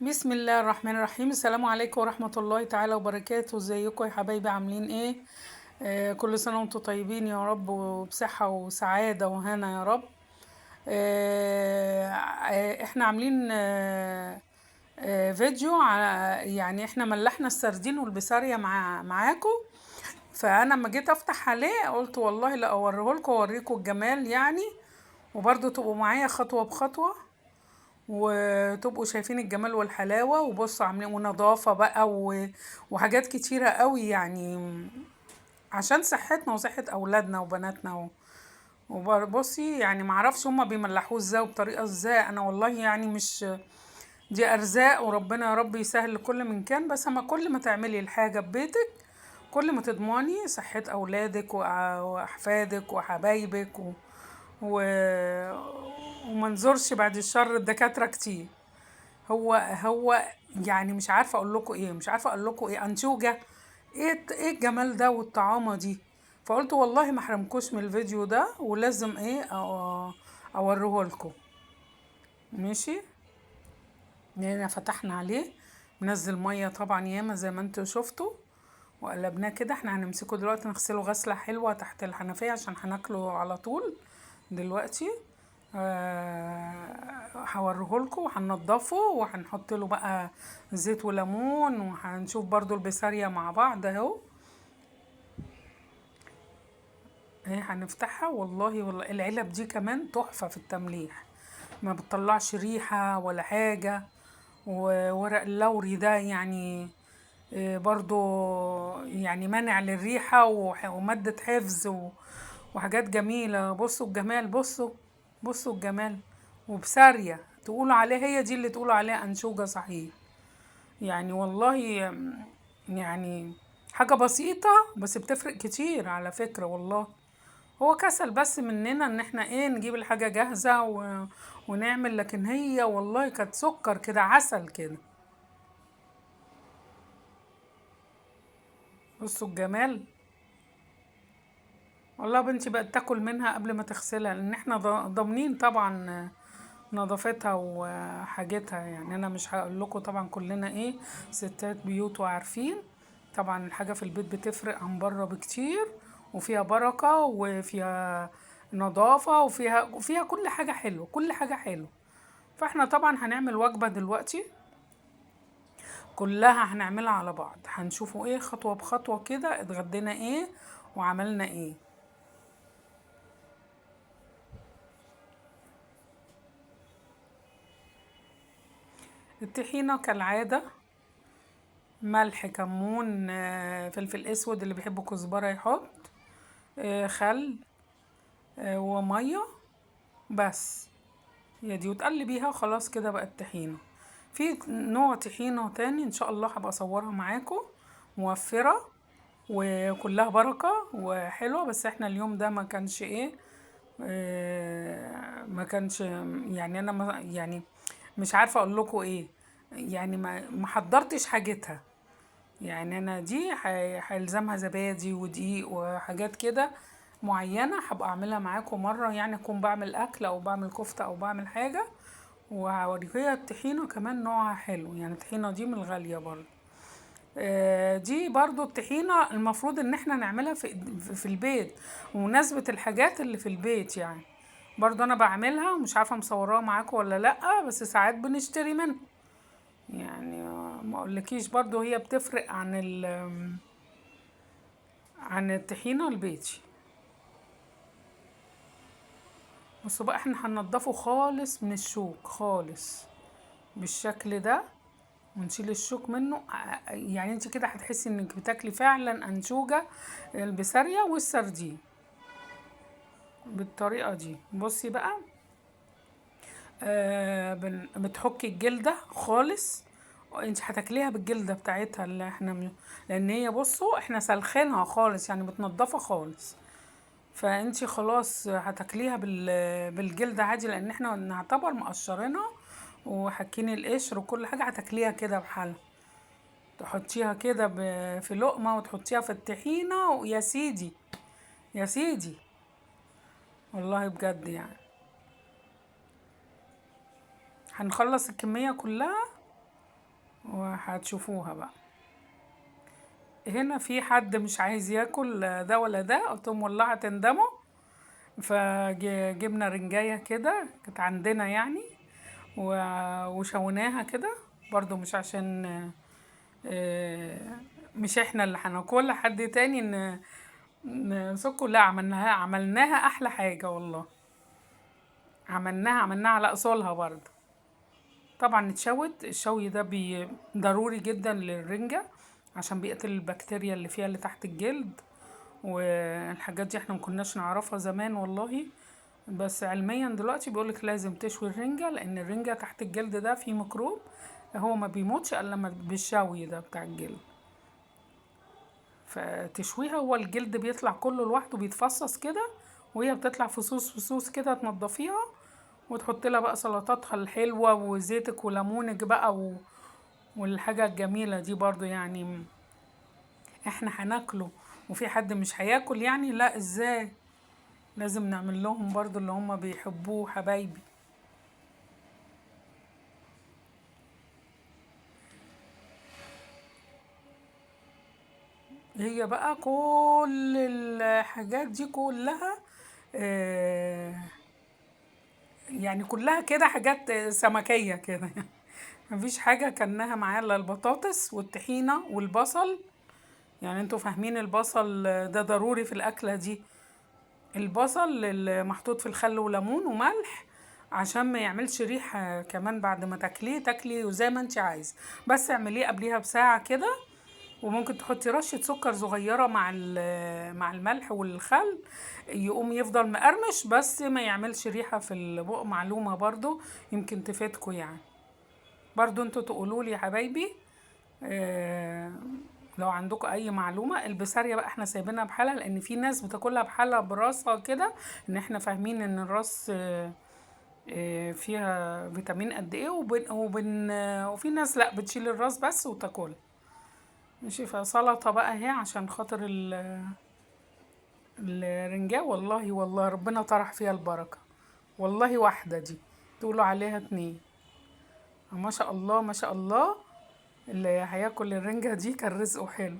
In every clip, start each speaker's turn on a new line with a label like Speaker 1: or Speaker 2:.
Speaker 1: بسم الله الرحمن الرحيم. السلام عليكم ورحمة الله تعالى وبركاته. ازيكم يا حبايبي؟ عاملين ايه؟ كل سنة وانتم طيبين يا رب، وبصحة وسعادة وهنا يا رب. احنا عاملين فيديو يعني احنا ملحنا السردين والبسارية معاكم، فانا لما جيت افتح عليه قلت والله لا اوريهولكم واوريكم الجمال يعني، وبرضو تبقوا معايا خطوة بخطوة وتبقوا شايفين الجمال والحلاوة. وبصوا عاملين ونظافة بقى وحاجات كتيرة قوي يعني عشان صحتنا وصحة اولادنا وبناتنا وبصي يعني معرفش هما بيملحوه ازاي وبطريقة ازاي. انا والله يعني مش دي ارزاق، وربنا يا رب يسهل لكل من كان، بس اما كل ما تعملي الحاجة ببيتك كل ما تضمني صحة اولادك واحفادك وحبايبك وما نزورش بعد الشر الدكاترة كتير. هو يعني مش عارفة اقول لكم ايه، مش عارفة اقول لكم ايه، انشوجة ايه الجمال ده والطعامة دي. فقلت والله ما احرمكوش من الفيديو ده، ولازم ايه اوريه لكم. ماشي، هنا فتحنا عليه، منزل ميه طبعا ياما زي ما انتوا شفتوا، وقلبناه كده. احنا هنمسكه دلوقتي نغسله غسله حلوه تحت الحنفيه عشان هناكله على طول دلوقتي. هوريهولكم وهننضفه وهنحط له بقى زيت وليمون، وهنشوف برضو البسارية مع بعض اهو. ايه هنفتحها. والله العلب دي كمان تحفة في التمليح، ما بتطلعش ريحة ولا حاجة. وورق اللوري ده برضو منع للريحة ومادة حفظ وحاجات جميلة. بصوا الجمال، بصوا الجمال. وبسارية تقولوا عليها، هي دي اللي تقولوا عليها أنشوجة صحيح يعني. والله حاجة بسيطة بس بتفرق كتير على فكرة. والله هو كسل بس مننا ان احنا نجيب الحاجة جاهزة ونعمل، لكن هي والله كانت سكر كده، عسل كده. بصوا الجمال. والله بنتي بقت تاكل منها قبل ما تغسلها، لان احنا ضامنين طبعا نظافتها وحاجتها. انا مش هقول لكم طبعا، كلنا ستات بيوت وعارفين طبعا الحاجة في البيت بتفرق عن بره بكتير، وفيها بركة وفيها نظافة وفيها كل حاجة حلوة، كل حاجة حلوة. فاحنا طبعا هنعمل وجبة دلوقتي كلها هنعملها على بعض، هنشوفوا خطوة بخطوة كده اتغدينا ايه وعملنا ايه. الطحينة كالعادة، ملح، كمون، فلفل اسود، اللي بيحب كزبرة يحط، خل، ومية بس يا دي، وتقلبيها خلاص كده بقت طحينة. في نوع طحينة تاني ان شاء الله هبقى اصورها معاكم، موفرة وكلها بركة وحلوة، بس احنا اليوم ده ما كانش ايه، ما كانش يعني انا ما يعني مش عارفة اقول لكم ايه، يعني ما حضرتش حاجتها. انا دي هيلزمها زبادي ودقيق وحاجات كده معينة، هبقى اعملها معاكم مرة، اكون بعمل اكل او بعمل كفتة او بعمل حاجة وهوريكم. هي الطحينة كمان نوعها حلو، الطحينة دي من الغالية برضو. دي برضو الطحينة المفروض ان احنا نعملها في البيت، ومناسبة الحاجات اللي في البيت. برضو انا بعملها ومش عارفة مصوراها معاكم ولا لأ، بس ساعات بنشتري منها، ما اقولكيش برضو هي بتفرق عن الطحينة البيتي. بصوا بقى احنا هننضفه خالص من الشوك خالص بالشكل ده، ونشيل الشوك منه. انت كده هتحسي انك بتاكلي فعلا انشوجة البسارية والسردين بالطريقة دي. بصي بقى، بتحكي الجلدة خالص، انت هتاكليها بالجلدة بتاعتها اللي احنا لان هي بصوا احنا سلخينها خالص، بتنضفها خالص، فانت خلاص هتاكليها بالجلدة عادي، لان احنا نعتبر مقشرينها وحكين القشر وكل حاجة. هتاكليها كده بحالها، تحطيها كده في لقمة وتحطيها في الطحينة، ويا سيدي يا سيدي والله بجد. هنخلص الكمية كلها وهتشوفوها بقى. هنا في حد مش عايز ياكل ده ولا ده، قلت لهم والله هتندموا. فجبنا رنجاية كده كانت عندنا يعني، وشوناها كده برضو، مش عشان مش احنا اللي هناكلها، حد تاني نمسكه، لا عملناها احلى حاجة والله، عملناها على اصولها برضو. طبعا اتشوت، الشوي ده ضروري جدا للرنجة عشان بيقتل البكتيريا اللي فيها اللي تحت الجلد، والحاجات دي احنا مكناش نعرفها زمان والله، بس علميا دلوقتي بيقولك لازم تشوي الرنجة، لان الرنجة تحت الجلد ده فيه ميكروب، هو ما بيموتش الا لما بالشوي ده بتاع الجلد، فتشويها هو الجلد بيطلع كله لوحده، بيتفصص كده، وهي بتطلع فصوص فصوص كده، تنضفيها وتحط لها بقى سلطاتها الحلوة وزيتك وليمونك بقى والحاجة الجميلة دي برضو. يعني احنا هناكله وفي حد مش هياكل يعني؟ لا ازاي، لازم نعمل لهم برضو اللي هم بيحبوه حبايبي. هي بقى كل الحاجات دي كلها يعني كلها كده حاجات سمكية كده مفيش حاجة كلناها معاها الا البطاطس والطحينة والبصل. يعني انتوا فاهمين البصل ده ضروري في الأكلة دي، البصل اللي محطوط في الخل وليمون وملح عشان ما يعملش ريحة كمان بعد ما تاكليه، تاكلي وزي ما انت عايز، بس اعمليه قبليها بساعة كده. وممكن تحطي رشة سكر صغيرة مع الملح والخل، يقوم يفضل مقرمش بس ما يعملش ريحة في البق. معلومة برضو يمكن تفيدكم يعني، برضو انتوا تقولوا لي يا حبايبي لو عندكم اي معلومة. البسارية بقى احنا سايبينها بحالها، لان في ناس بتاكلها بحالها براسها كده، ان احنا فاهمين ان الراس فيها فيتامين قد ايه، وفي ناس لا بتشيل الراس بس وتاكلها. ماشي. فسلطة بقى اهي عشان خاطر الرنجة، والله والله ربنا طرح فيها البركة والله. واحدة دي تقولوا عليها 2، ما شاء الله ما شاء الله، اللي هياكل الرنجة دي كان رزقه حلو.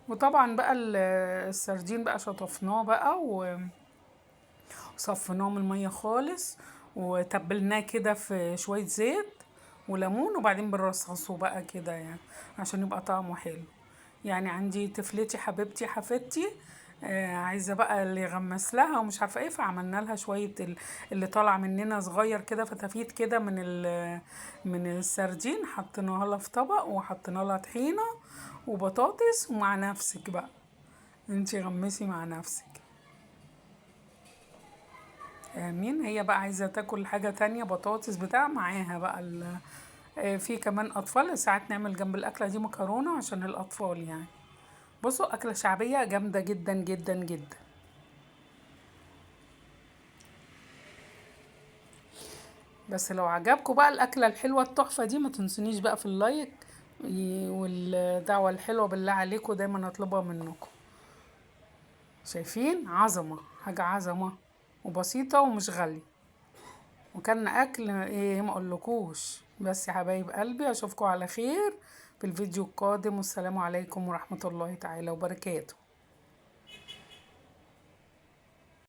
Speaker 1: وطبعا بقى السردين بقى شطفناه بقى وصفيناه من المية خالص، وتبلناه كده في شوية زيت وليمون، وبعدين بنرصصه بقى كده يعني عشان يبقى طعمه حلو. يعني عندي طفلتي حبيبتي حفيدتي عايزة بقى اللي يغمس لها ومش عارفة ايه، فعملنا لها شوية اللي طالع مننا صغير كده فتافيت كده من السردين، حطيناها لها في طبق وحطينا لها طحينة وبطاطس، ومع نفسك بقى انتي غمسي مع نفسك. امين. هي بقى عايزة تاكل حاجة تانية بطاطس بتاع معاها بقى في كمان اطفال ساعات نعمل جنب الاكلة دي مكرونة عشان الاطفال يعني. بصوا اكلة شعبية جامدة جدا جدا جدا. بس لو عجبكم بقى الاكلة الحلوة التحفة دي ما تنسونيش بقى في اللايك والدعوة الحلوة بالله عليكم، دايما اطلبها منكم. شايفين عظمة، حاجة عظمة وبسيطة ومش غالية، وكان اكل ايه ما اقولكوش. بس يا حبايب قلبي اشوفكم على خير في الفيديو القادم، والسلام عليكم ورحمة الله تعالى وبركاته.